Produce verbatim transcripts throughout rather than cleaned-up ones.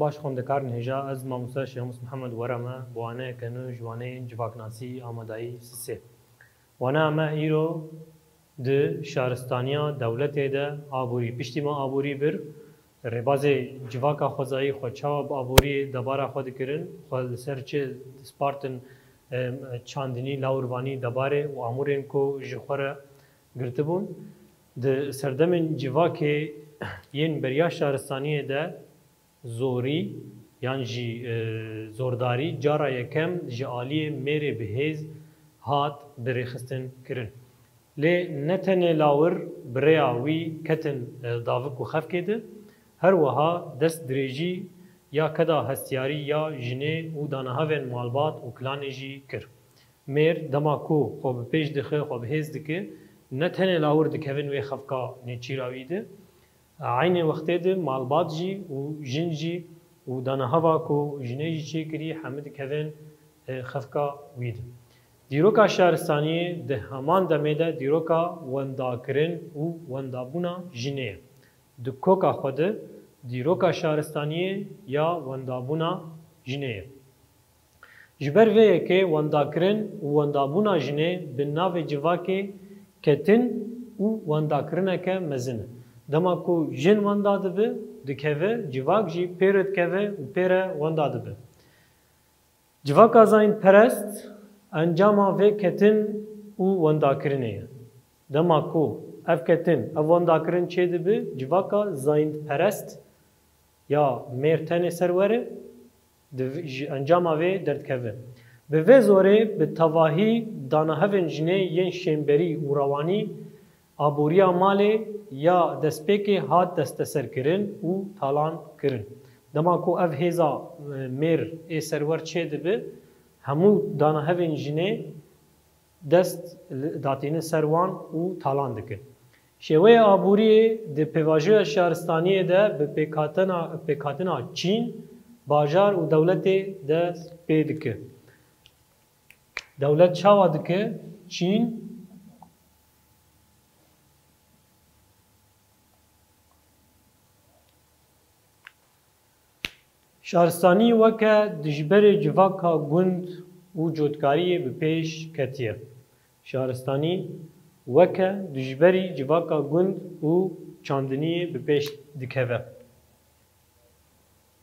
Baş xwendekarên hêja, ez mamoste Şêxmus Mihemed were me bi waneyeke nû ji waneyên civaknasî amadayî sisê. Waneya me îro di şaristaniya dewletê de aborî. Piştî me aborî bir, rêbazê civaka xwezayî xwe çawa bi aboriyê debara xwe dikirin, xwe li ser çi dispartin, em, çandinî, lawirvanî, debarê û amûrên ku ji xwe re girtibûn. Di serdemên civakê yên beriya şaristaniyê de zorî yan jî, e, zordarî cara yekem ji aliyê mêrê bi hêz hat birêxistin kirin. Lê ne tenê lawir bi rêya wî ketin, e, davik û xefkê de, her wiha dest dirêjî ya keda hestiyarî ya jinê û danahevên malbat û kilanê jî kir. Mêr dema ku xwe bi pêş dixe, xwe bi hêz dike, ne tenê lawir dikevin wê xefka nêçîra wî de, eynê wextê de malbat jî û jin jî û danaheva ku jinê jî çêkirî hemî dikevin, e, xefka wî de. Dîroka şaristaniyê di heman demê de dîroka wendakirin û wendabûna jinê ye. Di koka xwe de dîroka şaristaniyê ya wendabûna jinê ye. Ji ber vê yekê wendakirin û wendabûna jinê bi navê civakê ketin û wendakirineke mezin e. Dema ku jin wenda dibe, dikeve, civak jî pê re dikeve û pê re wenda dibe. Civaka zayîndperest encama vê ketin û wendakirinê ye. Dema ku ev ketin, ev wendakirin çêdibe, civaka zayîndperest ya mêr tenê ser were, di, ji encama vê derdikeve. Bi vê zorê bi tevahî danahevên jinê yên şênberî û rewanî aboriya malê ya destpêkê hat desteserkirin û talan kirin. Dema ku ev hêza, e, mêr ê serwer çêdibe, hemû danahevên jinê dest li, datînin ser wan û talan dikin. Şêweya aboriyê di pêvajoya şaristaniyê de bi pêkhatina, pêkhatina çîn, bajar û dewletê dest pê dike. Dewlet çawa dike? Çîn Şaristanî weke dijberê civaka gund û cotkariyê bi pêş ketiye. Şaristanî weke dijberî civaka gund û çandiniyê bi pêş dikeve.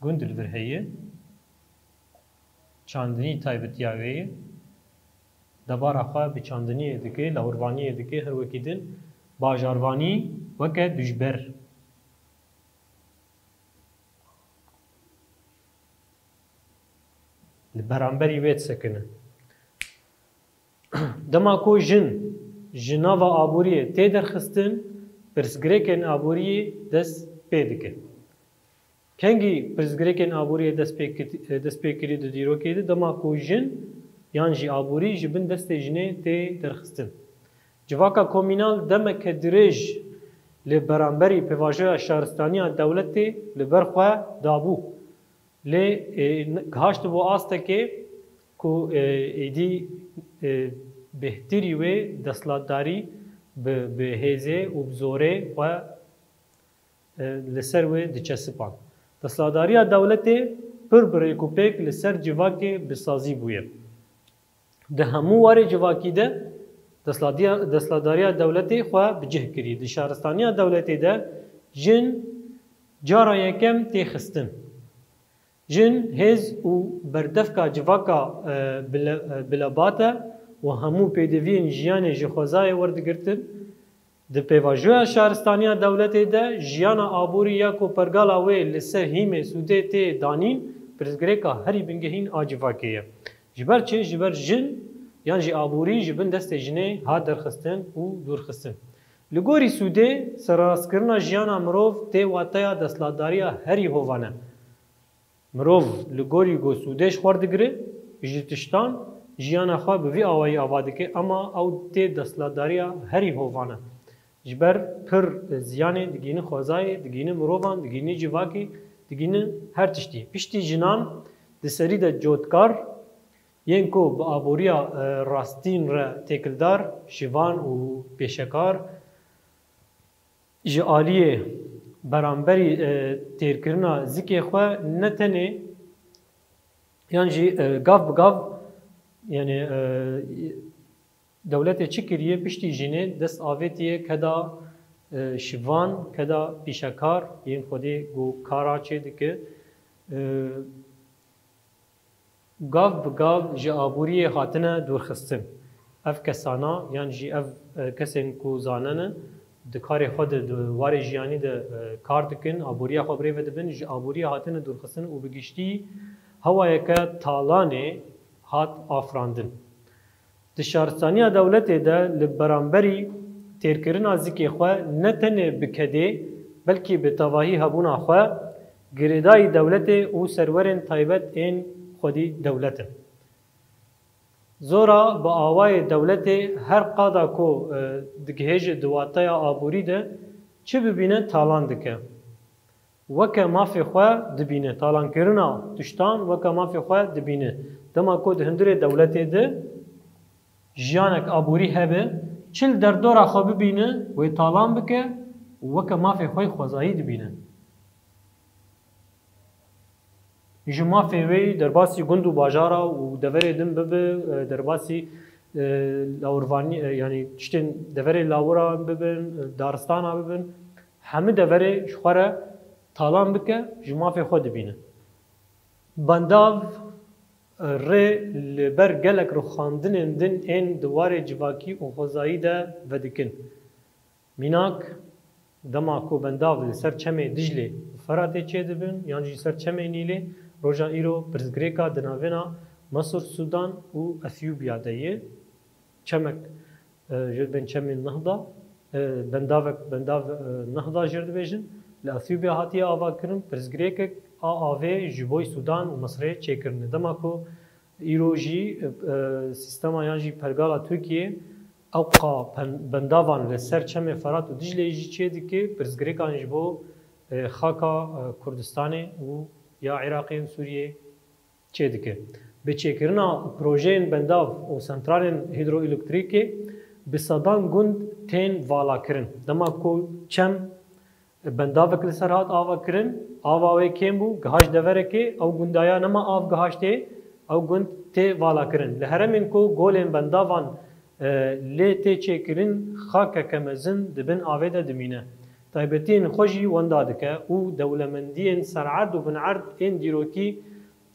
Gund li vir heye. Çandinî taybetiya wê ye. Debara xwe bi çandiniyê dike, lawirvaniyê dike, her wekî din bajarvanî weke dijber. Li beramberî wê disekine. Dema ku jin ji nava aboriyê tê derxistin, pirsgirêkên aboriyê dest pê dike. Kengî pirsgirêkên aboriyê dest pê kir-, dest pê kirî di dîrokê de, dema ku jin yan jî aborî ji bin destê jinê tê derxistin. Civaka komînal demeke dirêj li beramberî pêvajoya şaristaniya dewletê li ber xwe dabû. Lê, e, n-, gihaştibû astekê ku, e, êdî, e, bêhtirî wê desthilatdarî bi, bi hêzê û bi zorê xwe, e, li ser wê diçesipan. Desthilatdariya dewletê pir bi rêkûpêk li ser civakê bi sazî bûye. Di hemû warê civakî de destladiya-, desthilatdariya dewletê xwe bi cih kirî. Di şaristaniya dewletê de jin cara yekem tê xistin. Jin hêz û berdevka civaka, e, bile-, e, bilebat e û hemû pêdiviyên jiyanê ji xwezayê werdigirtin. Di pêvajoya şaristaniya dewletê de jiyana aborî ya ku pergala wê li ser hîmê sûdê tê danîn, pirsgirêka herî bingehîn a civakê ye. Ji ber çi? Ji ber jin yan jî aborî ji bin destê jinê hat derxistin û dûrxistin. Li gorî sûdê, sererastkirina jiyana mirov tê wateya desthilatdariya herî hovan e. Mirov li gorî ku sûdê ji xwe digire, ji tiştan jiyana xwe bi vî awayî ava dike, ema ew tê desthilatdariya herî hovan e. Ji ber pir ziyanê digihîne xwezayê, digihîne mirovan, digihîne civakê, digihîne her tiştî. Piştî jinan di serî de cotkar yên ku bi aboriya, e, rastîn re têkildar, şivan û pêşekar, ji aliyê beramberî, e, têrkirina zikê xwe ne tenê, yan jî, e, gav bi gav, yani, e, dewletê çi kiriye, piştî jînê dest avêtiye keda, e, şivan, keda pîşekar yên Xwedê ku kara çê dike, e, gav bi gav ji aboriyê hatine dûrxistin. Ev kesana, yan jî ev, e, kesên ku zanene, di karê xwe de, di warê jiyanî de, e, kar dikin, aboriya xwe bi rê ve dibin, ji aboriyê hatine dûrxistin û bi giştî hewayeke talanê hat afirandin. Di şaristaniya dewletê de li beramberî têrkirina zikê xwe ne tenê bi kedê, belkî bi tevahî hebûna xwe, girêdayî dewletê û serwerên taybet ên xwedî dewlet in. Zora bi awayê dewletê her qada ku, e, digihêje di wateya aborî de çi bibîne talan dike. Weke mafê xwe dibîne. Talankirina tiştan weke mafê xwe dibîne. Dema ku di hundirê dewletê de jiyanek aborî hebe, çi li derdora xwe bibîne, wê talan bike û weke mafê xwe xwezayî dibîne. Ji mafê wê derbasî gund û bajara û deverê din bibe, e, derbasî, e, lawirvanî, e, yanî tiştên deverê lawira bibin, e, daristana bibin, hemî deverê ji xwe re talan bike, ji mafê xwe dibîne. Bendav, e, rê li ber gelek rûxandinên din ên di warê civakî û xwezayî de vedikin. Mînak, dema ku bendav li ser çemê Diclê û Feratê çêdibin, yan jî ser çemê Nîlê, roja îro pirsgirêka di navêna Mesir, Sûdan û Etiyopya de ye. Çemek, e, jê dibên çemê Nehda, e, bendavek, bendav, e, Nehda jê re dibêjin, li Etiyopya hatiye avakirin, pirsgirêkek a avê ji bo Sûdan û Misirê çêkirine. Dema ku îro jî, e, sîstema yan jî pergala Tirkiyê ewqa pen-, bendavan li ser çemê Ferat û Dicleyê jî çê dike, pirsgirêkan ji bo, e, xaka, e, Kurdistanê û ya Iraqê û Sûriyê çê dike. Bi çêkirina projeyên bendav û santralên hîdroelektrîkê bi sedan gund tên valakirin. Dema ku çem bendavek li ser hat avakirin, ava wê kêm bû, gihişt deverekê, ew gundaya nema av gihiştê, ew gund tê valakirin. Li heremên ku golên bendavan, e, lê tê çêkirin, xakeke mezin di bin avê de dimîne. Taybetiyên xwe jî wenda dike û dewlemendiyên sererd û binerd ên dîrokî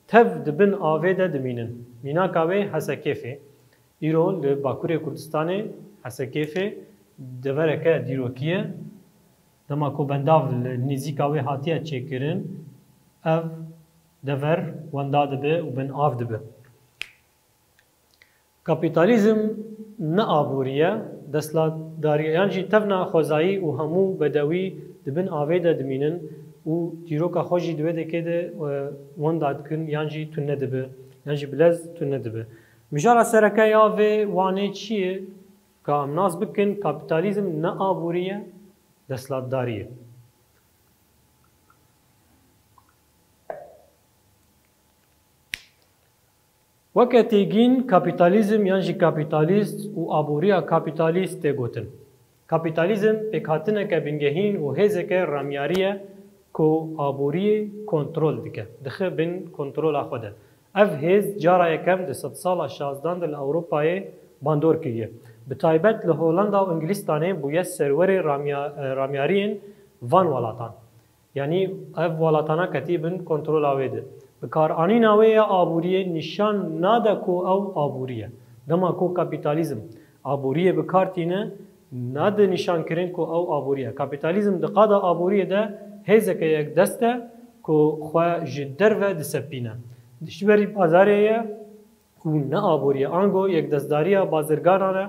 tev di bin avê de dimînin. Mînaka wê Hesekêfê. Îro li Bakurê Kurdistanê Hesekêfê devereke dîrokî ye. Dema ku bendav li nêzîka wê hatiye çêkirin, ev dever wenda dibe û bin av dibe. Kapîtalîzm ne aborî ye, desthilatdarî ye, yan jî tevna xwezayî û hemû bedewî di bin avê de dimînin û dîroka xwe jî di wê dekê de, e, wenda dikin, yan jî tune dibe, yan jî bi lez tune dibe. Mijara sereke ya vê wanê çi ye? Ka em nas bikin, kapîtalîzm ne aborî ye, desthilatdarî ye. Weke têgîn, kapîtalîzm yan jî kapîtalîst û aboriya kapîtalîst tê gotin. Kapîtalîzm pêkhatineke bingehîn û hêzeke ramyarî ye ku aboriyê kontrol dike, dixe bin kontrola xwe de. Ev hêz cara yekem di sedsala şazdan de li Ewropayê bandor kiriye. Bi taybet li Holanda û Îngilîstanê bûye serwerê ramya-, ramyariyên van welatan. Yanî ev welatana ketî bin kontrola wê de. Bikaranîna wê ya aboriyê nîşan nade ku ew aborî ye. Dema ku kapîtalîzm aboriyê bi kar tîne, nade nîşankirin ku ew aborî ye. Kapîtalîzm di qada aboriyê de hêzeke yekdest e ku xwe ji derve disepîne. Dijberî bazarê ye û ne aborî ye. Ango yekdestdariya bazirganan e,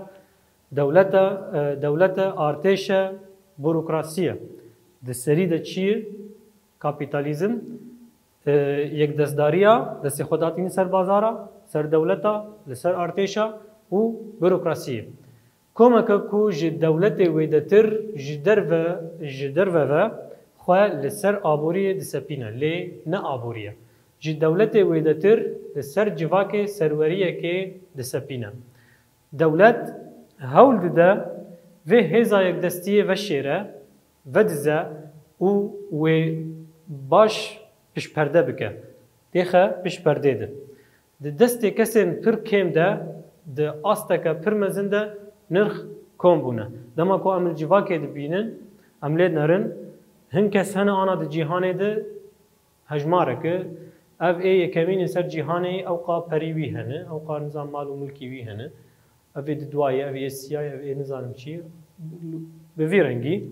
dewlet e, e, dewlet e, artêş e, burokrasî ye. Di serî de çi ye? Kapîtalîzm, e, yekdestdariya, destê xwe datînin ser bazara, ser dewleta, li ser artêşa û burokrasiyê. Komeke ku ji dewletê wêdetir ji derve, ji derve ve xwe li ser aboriyê disepîne, lê ne aborî ye. Ji dewletê wêdetir li ser civakê serweriyekê disepîne. Dewlet hewl dide vê hêza yekdestiyê veşêre, vedize, û wê baş piştperde bike. Têxe piştperdê de. Di destê kesên pir kêm de, di asteke pir mezin de nirx kom bûne. Dema ku em li civakê dibînin, em lê dinerin, hin kes hene ana di cîhanê de hejmareke, ev ê yekemîn ê ser cîhanê ewqa perî wî hene, ewqa nizam mal û milkî wî hene. Ev ê didwayê, ev ê siyayê, ev ê nizanim çi. Bi vî rengî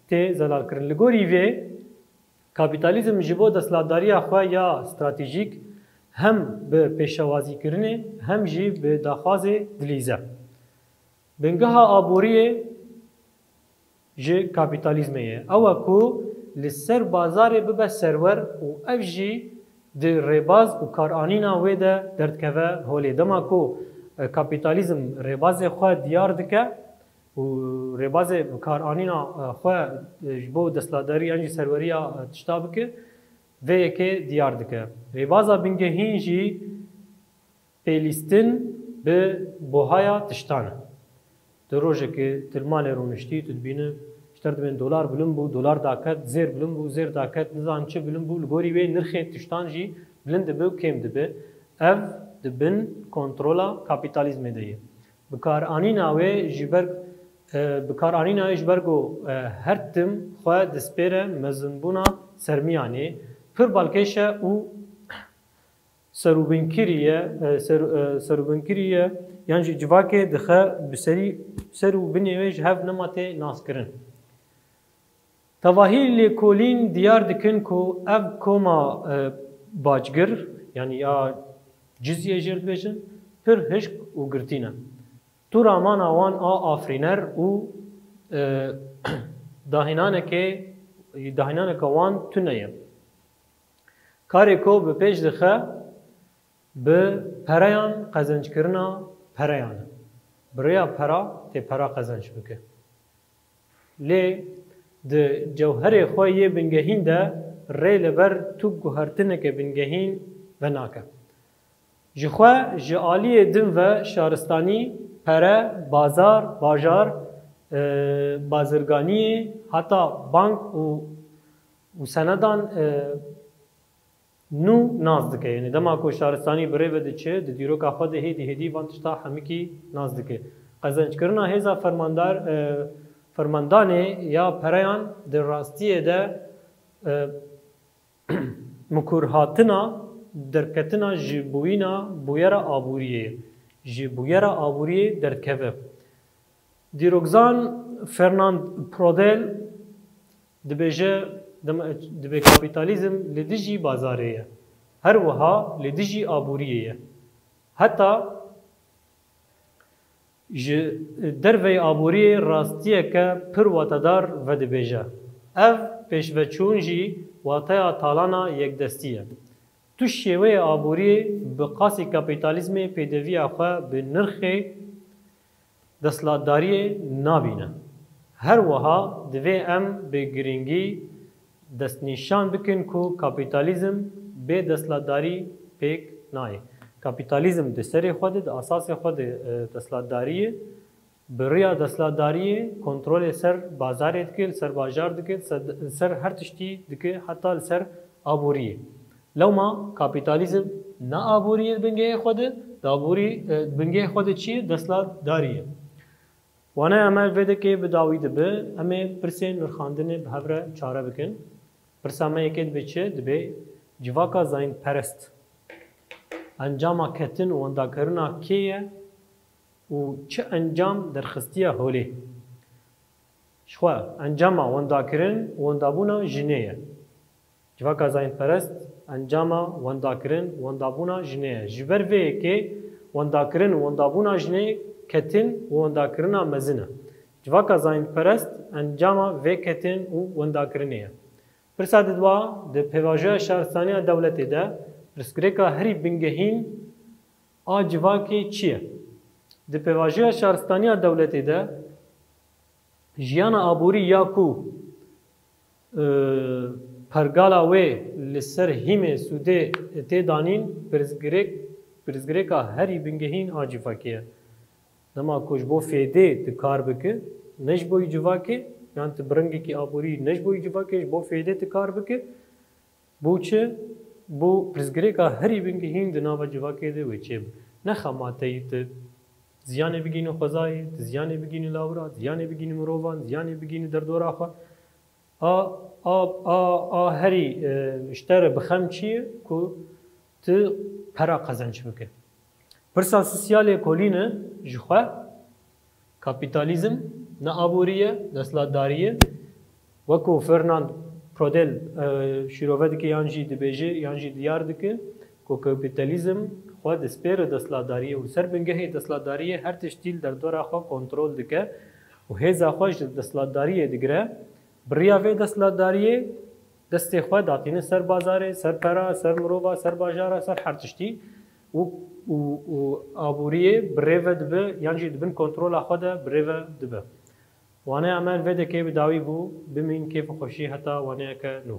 tê zelalkirin. Li gorî vê, kapîtalîzm ji bo desthilatdariya xwe ya stratejîk hem bi pêşewazîkirinê hem jî bi daxwazê dilîze. Bingeha aboriyê ji kapîtalîzmê ye. Ew e ku li ser bazarê bibe serwer û ev jî di rêbaz û karanîna wê de derdikeve holê. Dema ku, e, kapîtalîzm rêbazê xwe diyar dike û rêbazê bikaranîna, e, xwe, e, ji bo desthilatdarî yan jî serweriya, e, tişta bike, vê yekê diyar dike. Rêbaza bingehîn jî pêlîstin bi buhaya tiştan e. Tu rojekê tu li malê rûniştî, tu dibînî ji te re dibên dolar bilind bû, dolar daket, zêr bilind bû, zêr daket, nizanim çi bilind bû, li gorî wê nirxê tiştan jî bilind dibe û kêm dibe. Ev di bin kontrola kapîtalîzmê de ye. Bikaranîna wê ji ber, e, bikaranîna wê ji ber ku, e, her tim xwe dispêre mezinbûna sermiyanê, pir balkêş e û serûbinkirî ye, e, ser-, e, serûbinkirî ye, yan jî civakê dixe bi serî, ser û binê wê ji hev nema tê naskirin. Tevahî lêkolîn diyar dikin ku ev koma, e, bacgir, yanî ya cizye jê re dibêjin, pir hişk û girtî ne. Tu ramana wan a afirîner û, e, dahînanekê, dahînaneke wan tune ye. Karê ku bi pêş dixe, bi pereyan, qezenckirina pereyan e. Bi rêya pera tê pera qezenc bike. Lê di cewherê xwe yê bingehîn de rê li ber tu guhertineke bingehîn venake. Ji xwe ji aliyê din ve şaristanî, pere, bazar, bajar, e, bazirganiyê, heta bank û, û senedan, e, nû nas dike. Yanî dema ku şaristanî bi rê ve diçe, di dîroka xwe de hêdî hêdî van tişta hemikî nas dike. Qezenckirina hêza fermandar, e, fermandanê ya pereyan di rastiyê de, e, mikurhatina derketina ji bûyîna bûyera aboriyê, ji bûyera aboriyê derdikeve. Dîrokzan Fernand Prodel dibêje, dem-, dibê kapîtalîzm li dijî bazarê ye. Her wiha li dijî aboriyê ye. Heta ji derveyî aboriyê rastiyeke pir watedar vedibêje. Ev pêşveçûn jî wateya talana yekdestî ye. Tu şêweyê aboriyê bi qasî kapîtalîzmê pêdeviya xwe bi nirxê desthilatdariyê nabîne. Her wiha divê em bi girîngî destnîşan bikin ku kapîtalîzm bê desthilatdarî pêk nayê. Kapîtalîzm di serê xwe de, di asasê xwe de, e, desthilatdarî ye. Bi riya desthilatdariyê kontrolê ser bazarê dike, li ser bajar dike, li ser, li ser her tiştî dike, heta li ser aboriyê. Lewma kapîtalîzm ne aboriyê di bingehê xwe de, di aborî, e, di bingehê xwe de çi ye? Desthilatdarî ye. Waneya me vê dekê bi dawî dibe, em ê pirsên nirxandinê bi hev re çare bikin. Pirsa me yekê dibe çi? Dibe civaka zayînperest. Encama ketin û wendakirina kê ye û çi encam derxistiye holê? Ji xwe encama wendakirin û wendabûna jinê ye. Civaka zayînperest encama wendakirin, wendabûna jinê ye. Ji ber vê yekê wendakirin û wendabûna jinê ketin û wendakirina mezin e. Civaka zayînperest encama vê ketin û wendakirinê ye. Pirsa didwa, di pêvajoya şaristaniya dewletê de pirsgirêka herî bingehîn a civakê çi ye? Di pêvajoya şaristaniya dewletê de jiyana aborî ya ku, e, pergala wê li ser hîmê sûdê tê danîn, pirsgirêk, pirsgirêka herî bingehîn a civakê ye. Dema ku ji bo fêdê tu kar bike, ne ji bo civakê, yan tu bi rengekî aborî ne ji bo civakê, ji bo fêdê tu kar bike. Bo çi? Bo pirsgirêka herî bingehîn di nava civakê de wê çêbe. Ne xemateyî tu ziyanê bigînî xwezayê, tu ziyanê bigînî lawira, ziyanê bigînî mirovan, ziyanê bigînî derdora xwe. A, a, a, a herî, e, ji te re bi xem çi ye ku tu pera qezenc bike? Pirsa sosyalê kolî ne ji xwe, kapîtalîzm ne aborî ye, desthilatdarî ye. Wekû Fernand Braudel, e, şîrove dike yan jî dibêje yan jî diyar dike ku kapîtalîzm xwe dispêre desthilatdariyê û li ser bingehê desthilatdariyê her tiştî li derdora xwe kontrol dike û hêza xwe ji desthilatdariyê digire. Bi riya vê desthilatdariyê destê xwe datîne ser bazarê, ser pera, ser mirova, ser bajara, ser her tiştî û, û, û aboriyê bi rê ve dibe yan jî di bin kontrola xwe de bi rê ve dibe. Waneya me li vê dekê bi dawî bû, bimîn kêf û xweşî heta waneyeke nû.